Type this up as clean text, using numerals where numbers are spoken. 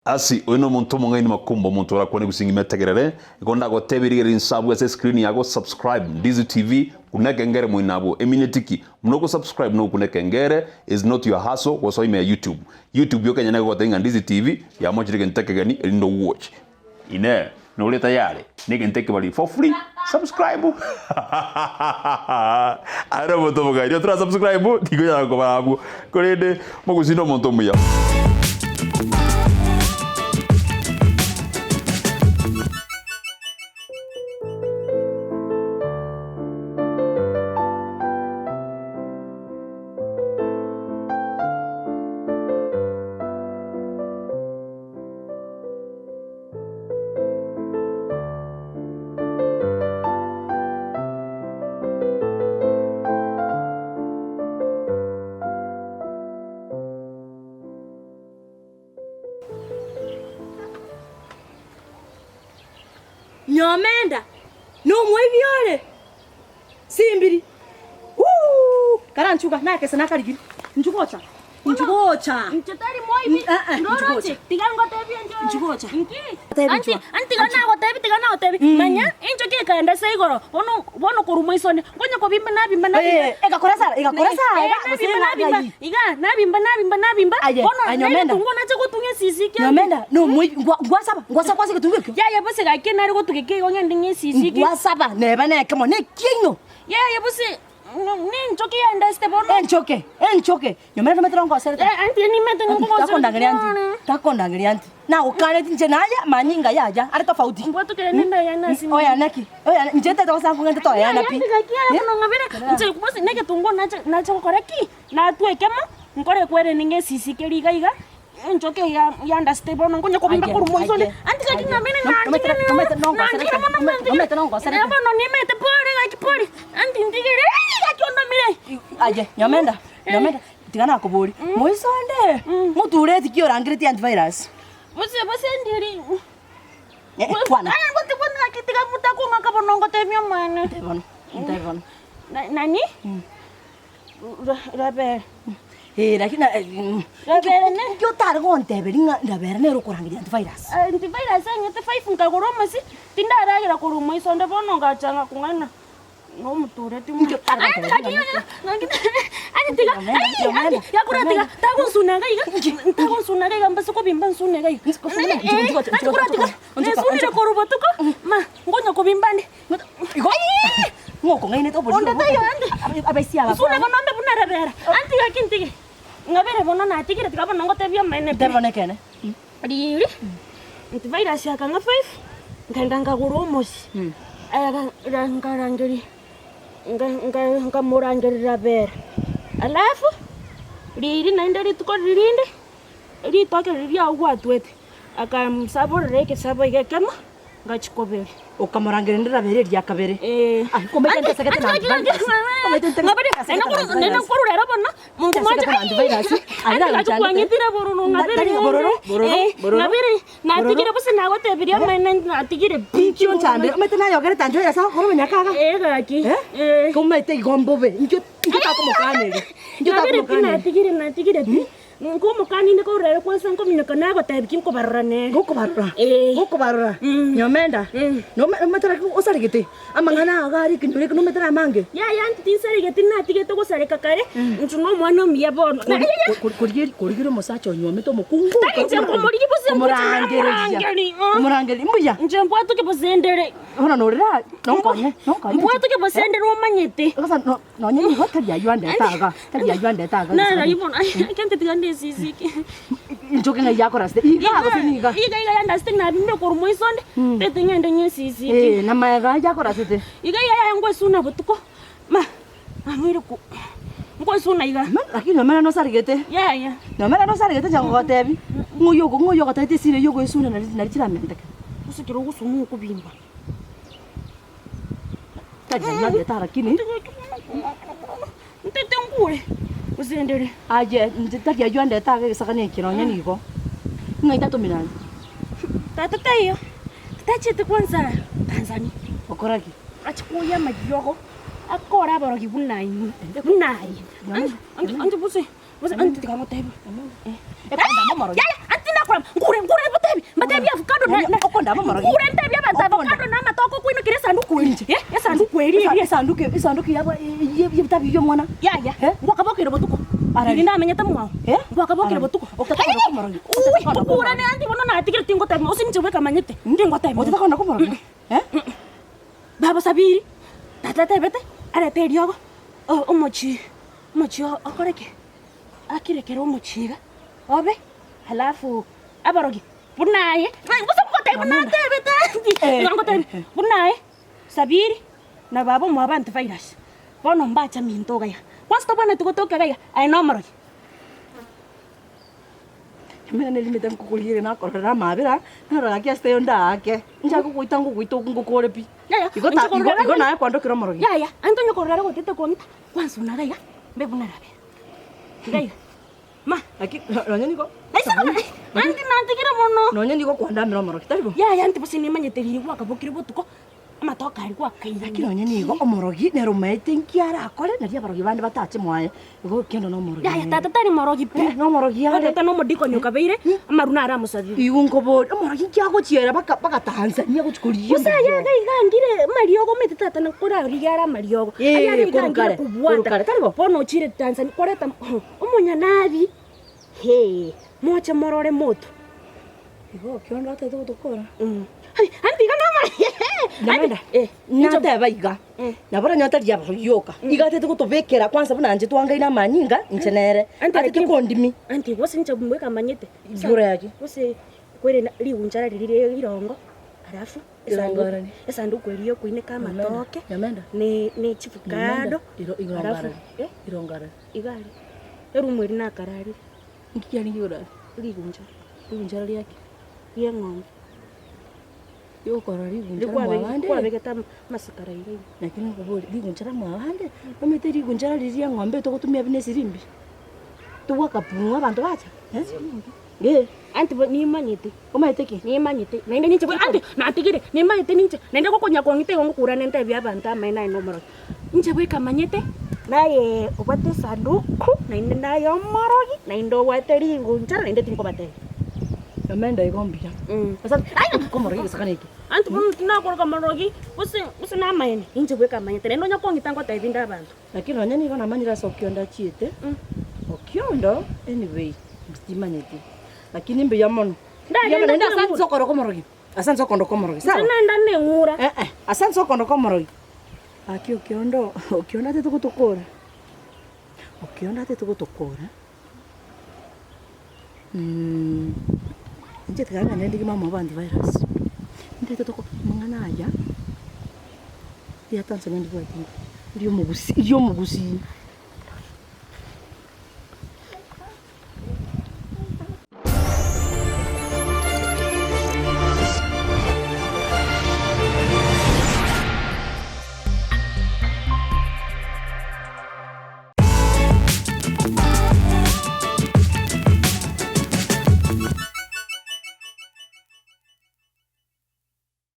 Asi, oyo nomonto omong'aini makumba, omonto orakwane gose ng'ime etegerere. Igo ndagotebie rigereria inse abwo ase escreen yago subscribe Ndizi TV, kuna ekengere moino abwo. Emineti ki? Buna oko subscribe na okuna ekengere is not your hustle gosoa ime ya YouTube. YouTube yoka enyene egogotebia ng'a Ndizi TV yamochire egento ekegeni erinde owatch. Inee! Nore tayari negento ekebari for free? Subscribe! Aye nomonto omong'aini otora subscribe tikonyara kobara abwo korende mogusii nomonto omuya. Nyomenda nomoibi ore simbiri Huu! Karanchuka nakese nakarigiri nchugocha nchugocha Inche tari moibi, Eh, eh, ndoroche, nchugocha. tiga ngotebie inche ore. Nchugocha. Inki? Tebi Anti, nchwa. anti tiga nagotebi, tiga nagotebi. Manya, enchoki ekaenda ase igoro, bono bono korwa moisone, nkonya kobimba nabimba nabimba. Eh, egakora sara egakora sara Eh, iga gose nabimba nabimba, ng'ai. iga nabimba nabimba nabimba, Aye, bono aye, Nyomenda. negetunguo nache gotunga esisi ekiagera. Nyomenda nomoibi ngwa ngwasaba ngwasaba kwase egetungu ekio. Yaya bose gaki nare gotuga eke igo ng'ende ng'a esisi eke. Ngwasaba neba nekemo nekiaino. Yaya bose nenchoki yandasete bono. Enchoke, enchoke, nyomenda nomanyete nongoserete. Eh, aunty nimete nkogoserete Takondangeria aunty, bono. takondangeria aunty. Nagokaneti inche naye amanyinga yaya are tofauti. Mbwatokere nende ayane ase Oya naki? Oya inche ntete gosa nkong'ente toyana pi. Aunty gaki aya bono ng'abere inche bose negetunguo nache nache gokora ki? Natwa ekemo, nkore ekwerende ng'a esisi keri iga iga. Enchoka eye yandasete bono nkonya kobimba Aye, korwa moiso onde. aye, Anti gaki aye. ng'ambere No- nantigere nomete- nomete nongoserete, nantigere mono nomete- nantigere. nomete nongoserete. Eh, bono nimete pore gaki pore. Anti ntigere eh, gaki ondomire. Aye, nyomenda, nyomenda, tiga nakoborie, moiso onde, motureti ki orangereti antivirus? Bose bose ndiri. Eh, eh, kwana. Aye ngote bono gaki tiga motakong'aka bono ngotebia omwana. Ntebi bono, ntebi bono. Na- Nani? Rabere. Eh, lakini na- eh, Rabere ne- inki otare gonteberia ng'a Rabere nere okorangeria antivirus? Antivirus ang'ete five nkagora omosie, tindaragera korwa moiso onde bono ngachanga kong'aina nomotureti Inki otare gonteberia ng'a- Anti tiga, Omena, ai, omena, anti, yakura tiga, omena. tagonsuna iga iga, ntagonsuna iga iga mbase kobimba nsune iga iga. Nsune, Eh, nchuka, nchuka, anti kura tiga, nchuka, nchuka, nesunire nchuka. korwa botuko, ma, ngonya kobimba nde. Igo ng'o okong'ainete oborimo Onde taiyo ande. Abaisia aba. Nsune bono mbe buna rabera. Anti gaki ntige. Ng'abere bono natigire tiga bono ngotebie amaene pi. Teba bono ekeene. Riiri, antivirus akang'a five, nkaenda nkagora omosie. Aya ga- nkarangeria, nka- nka- nkamorangeria rabera. Alafu, riiri naende rituko ririnde, ritoke riria agwo gwatwete, akamsaborera egesabo iga ekemo. Ngachia kobere. Okamorangeria ndirabere eria kabere. Eh. Ah, komanyete ntesegete na antivirus. Komanyete ntesegete na antivirus. Nene nkorora ero bono, monto mwanche Ntesegete na antivirus. Aye Ande gacha nagochangete. kwang'etire bororo ng'abere Tari bororo, bororo, Eh, bororo. ng'abere natigire bose nagotebirie amaene natigire pi. Inki onchande? Omanyete nayogerete antivirus agokora omonyaka iga? Eh gaki. Eh? Eh. Komanyete igo mbobe. Inki inki otakomokaneria? Inki Ng'abere pi otakomokaneria? natigire natigire pi. Nkomokaninde korwa ere kwansa nkominyoka nagotebi ki nkobarora nere. Gokobarora, Eh. gokobarora, Mm. nyomenda, Mm. nome nomanyete naki osaregete, amang'ana ago are ekenyoro eke nomanyete namange. Yaya inche tinsaregeti natigete gosareka kare, inche na omwana omuya bono. Na yaya, Kori- korigeria korigeria omosacha onyuomete omokungu Tari inche nkomorigia bose komorangereria nkomorangeria, mm. komorangeria mbuya inche mbwatoke bose ndere. bono norera nonkonye nonkonye Mbwatoke bose ndere omanyete. Sasa no- Nonye nigo tari ayio andete iga, tari ayio andete iga. Naro bono, ekente tiga ndesisike. Inchoke ng'ai yakorasete, iga gose niga? Iga iga yandasete nabimire korwa moiso onde, tete ng'ende nyesisike. Eh, namaega ayio akorasete. Iga iga yaya ngwesuna botuko, ma, amoire ko, ngwesuna iga. Ma, lakini nomenya nosaregete. Yaya. Nomenya nosaregete inche ngogotebi, ng'o oyio ng'o oyio ogotebetie esiri eyio ogoesuna nari nari chiramenteke. Ase ekero ogosuna okobimba. Tari nanyagete lakini. Ntete nkure gose ndere. Aye inche tari aywo andete iga egesagane eke nonye nigo. Ng'ai tata omino are? Tata taiyo, tachiete kwanza Tanzania. Okora ki? Achia koyia amariogo, akore aborogi buna inwe, buna aye. Anche anche bose, bose anche tiga ngotebi. Ekogenda momorogi. Yaya, anche na. Nakorama, nkure, nkure mbatebi, mbatebi avocado na, na, Okondaba omorogi. nkure ntebi abanto Okonda. avocado na amatoke okoinokera esanduku eri. Eh, esanduku eri Esa- eria. Esanduku esanduku yabo y'ebitabu by'omwana. Yaya, Eh? ngwakabokire botuko. Arari. Riri ndamenyete mwao. Eh? Ngwakabokire Arari. botuko. Otataka Ai, komorogi. Ui, Otataka okure komorogi. ne anti bono natigire tingoteba, ase inche bweka manyete, ntingoteba. Otataka komorogi. Eh? Baba Sabiri, tata atebete, arete eriogo, o- omochie, omochie okore ki? Akire kere omochie iga, obe, alafu abarogi buna aye, gose ngotebia buna atebete anti, Eh, igo ngotebia, eh, eh. buna aye, Sabiri, na baba omwabo antivirus, bono mbacha minto iga iga. Kwanza tobwenereti gotoka iga iga, aye na omorogi. Emene nerimete nkokorigereria nakororera amabera, narora gaki ase taiyo ndaake, inche gogoita ngogoita ngokore pi. Yaya, Igo ta inche igo korora igo naye kwandokire omorogi. Yaya, anto onye korora gotete kong'ita, kwansa onare iga, mbe buna rabera. Iga iga, ma. Naki nonye nigo Naise koba, anti nantigire mono. nonye nigo kwandamera omorogi, tari bo? Yaya anti bosa nimanyete riria gwakabokire botuko, Amatoke aria gwakairania. Lakini onye nigo omorogi nere omaete nki arakore, nario abarogi bande batache mwaye, igo okende nomorogi Yaya nere. tata tari morogi pi. Eh, nomorogi are. Tata nomodikoni okabeire, amaru naro amosabire. Igo nkoboria, omorogi nki agochiera baka baka Tanzania gochia korigia Gose aya amariogo. iga iga angire amariogo omanyete tata nakorarigia are amariogo. Eh, Aya are iga korwa angire kare, korwa kobwata. kare, tari bo? Bono ochire Tanzania koreta omonyanabi, hee, moche morore moto. Igo okiondo atagete gotokora. Ai, anti iga nomanye. Nyamanda, Eh, nateba iga, Eh. nabo oranyore tari aba rioka, iga atete gotobekera kwanza buna inche twangaine amanyinga, inche nere, Anti atete lakini- kondimi. Anti gose inche mbweka manyete. Igoro yaki? Gose kwere rigunchara riria rire rirongo, alafu Rirongo arari? esanduku eria yokoineka amatoke, Nyamenda. ne ne chifukado, Irongo alafu arari? eh, Irongo arari? iga aria, erumu eria nakararire. Inki kiarenge igoro aria? Rigunchara. Rigunchara riaki? Ri'eng'ombe. Rigokorora rigunchara mwabande? Rikwabegete amasikara iga iga. Lakini nkoborie, rigunchara mwabande? Omanyete rigunchara riria ri'eng'ombe togotumia buna esirimbi? Tobwaka pung'u abanto bacha? Eh? Eh. Anti bo nimanyete. Omanyete ki? Nimanyete. Naende ninche bo anti natigire, nimanyete ninche, naende gokonya kong'ita igo ngokura nentebie abanto amaene aye nomorogi. Inche bweka manyete, naye obwate esanduku, naende naye omorogi, naende obwate ringunchara, naende tinkobatebia. Omenda igo mbuya. Asante. Komorogi egesakana eke. Anto bono tinakoroka morogi, gose gose namaene, inche bweka manyete, naende onye kong'ita ngotebia inde abanto. Lakini nonya nigo namanyire ase Okiondo achiete, Okiondo anyway timanyeti, lakini mbuya mono. Mbuya mono naende ase anse okoroka omorogi, ase anse okondoka omorogi, sawa? Inche naenda neng'ura. Eh eh, ase anse okondoka omorogi. Gaki Okiondo, Okiondo atete gotokora, Okiondo atete gotokora. Inche tiga ng'ende ndige mama obo antivirus, ndete toko amang'ana aya, ria Tanzania ndibwati ria omogusii ria omogusii.